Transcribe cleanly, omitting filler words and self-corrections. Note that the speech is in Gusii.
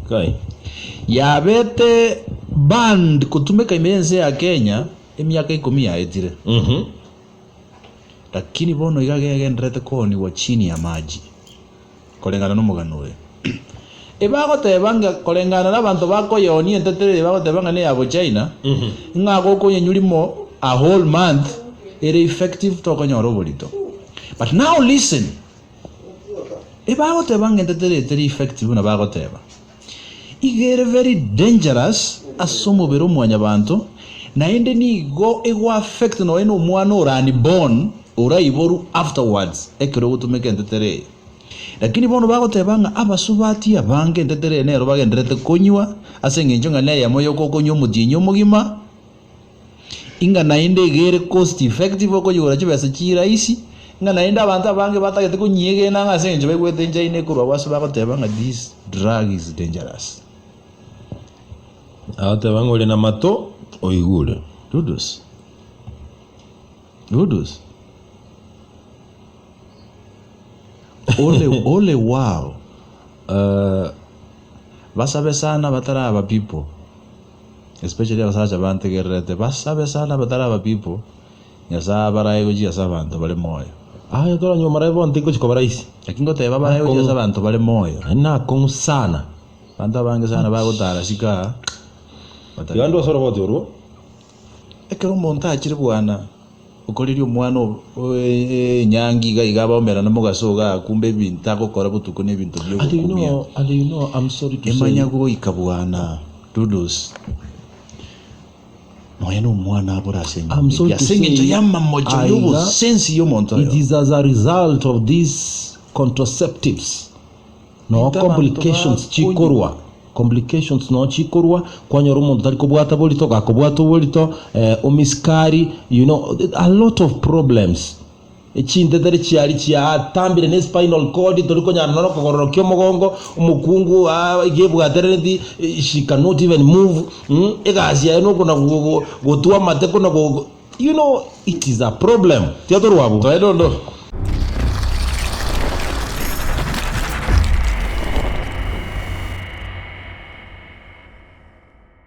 Kai. Yabete banned kotumeka ime y'ense ya Kenya emiaka ikomi yaetire. Lakini bono iga gegendererete koonigwa chini ya maji, koreng'ana nomogano oyo. Ebagoteba ng'a koreng'ana nabanto bakoyeonia entetere eye bagoteba ng'a neya bochina, ng'a gokonyenywa rimo a whole month ere effective tokonyora oborito. But now listen, ebagoteba ng'a entetere eye teri effective buna bagoteba. Iga ere very dangerous ase omobere o mwanyabanto, naende nigo ego affect nonya na omwana ore unborn oraiborwe afterwards ekero ogotumeka entetere eye. Lakini bono bagoteba ng'a abasubati abange entetere eye nero bagendererete konywa ase eng'encho ng'a neyemo yoka okonywa omotienyi omogima, Ing'a naende iga ere cost effective okoyigora chibesa chiraisi, ng'a naende abanto abange batagete konyiegena ng'a ase eng'encho baigwete enchina ekorwa abwo ase bagoteba ng'a this drug is dangerous. Agoteba ng'a ore namato oigure. Dudus. Dudus. Ole, ole wao. Uh, basabe sana bataraba people. Especially abasacha bantegererete, basabe sana batari abapipo, Nyasae abarae gochia ase abanto bare moyo. Aye toranywe omarae bono tingochi koba rahisi. Naki ngoteba abarae gochia ase abanto bare moyo. Naende nakong'u sana. Abanto abange sana bagotara siko aa, batari Tiga ndwe ase oroboti orwo. Ekero omonto achire bwana, okoreria omwana enyangi iga iga abaomerane mogaso igaa kumbe ebinto agokora botuko na ebinto And you biogokumia. know, and you know, I'm sorry to say. Emanya goika bwana Dudus nonya na omwana abore ase I'm enyomba sorry eria to ase eng'encho say, y'amamocho aiga, y'obosensi y'omonto it oyo. is as a result of these contraceptives Noo Binto abanto complications bakonywa. chikorwa, complications noo chikorwa, kwanyora omonto tari kobwata borito, gakobwata oborito, omisikari, you know, a lot of problems. Chintetere chiaria chiatambire ne spinal cord, tori konyara nonye okogororokia omogongo, omokungu aa iga ebwaterereti, she cannot even move, egasi yaye nokona gotwa amate kona go you know it is a problem. Tiga torwe abwo. Twaye dondo.